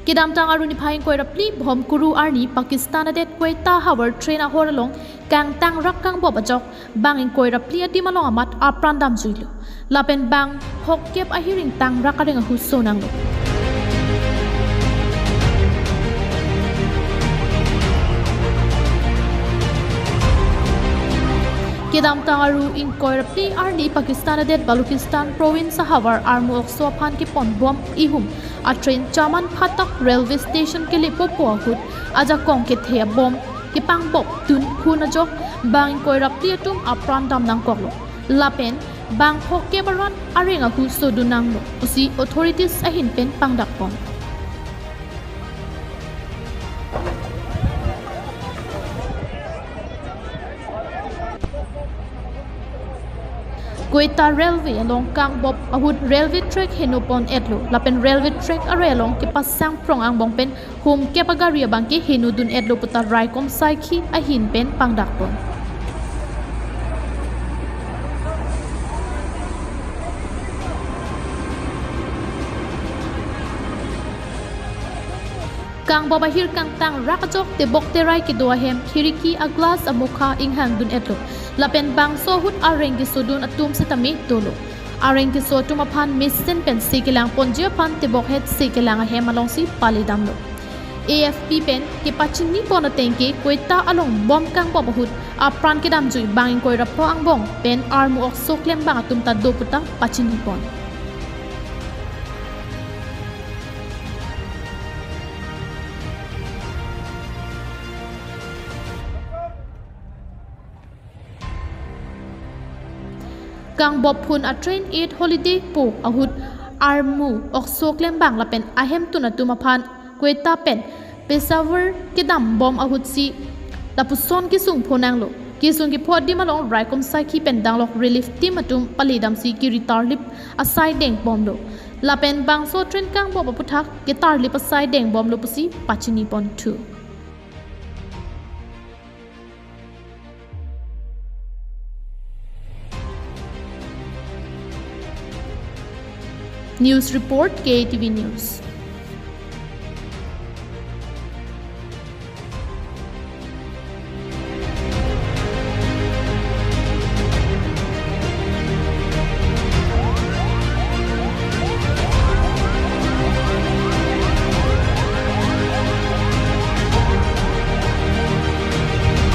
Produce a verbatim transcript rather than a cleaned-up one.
Kedamtang Aru niphai ingkoi ra phli Bhomkuru arni Pakistan adet Quetta havar train ahor along kangtangrak kangbop ajok bang ingkoi ra phli adim along amat apran damjuilo. Lapen bang phokep ahir ingtangrak areng ahu sonanglo. Kedamtang Aru ingkoi ra phli arni Pakistan adet Balochistan province ahavar armu okso aphan kepon bom ihum a train Chaman Phatak railway station kelepopo ahut ajakong kethe abom kepangbop dun phun ajok bang ingkoi ra phli atum apran dam nangkoklo. Lapen bang phokep arat areng ahu sodun nanglo pusi authorities ahin pen pangdakpon. Quetta railway along kangbop ahut railway track henopon etlo lapen railway track arei along kepasang prong angbong pen humkep agari abangke henodun etlo puta raikom saikhi ahin pen pangdakpon. Kangbop ahir kangtangrak ajok tebok terai kedo ahem, khiriki aglass amukha inghangdun etlo. Lapen bangso ahut areng kesodun atum setame dolo. Areng keso atum aphan mesen pen se kelangponji aphan tebok het se kelang ahem alongsi pale damlo. A F P pen kepachinipon atengke Quetta along bom kangbop ahut apran kedamjui bang ingkoi ra pho angbong pen armu okso klembang atum ta do puta pachinipon. Kangbop phun a train Eid holiday po ahut armu okso klembang lapen ahemtun atum aphan Quetta pen Peshawar kedam bom ahutsi lapuson kesung phonanglo. Kesung kepho adim along raikom saikhi pen danglok relief team atum pale damsi kiri tarlip asai deng bomlo. Lapen bangso train kangbop aputhak ketarlip asai deng bomlo pusi pachinipon thu. News report, K A T V News.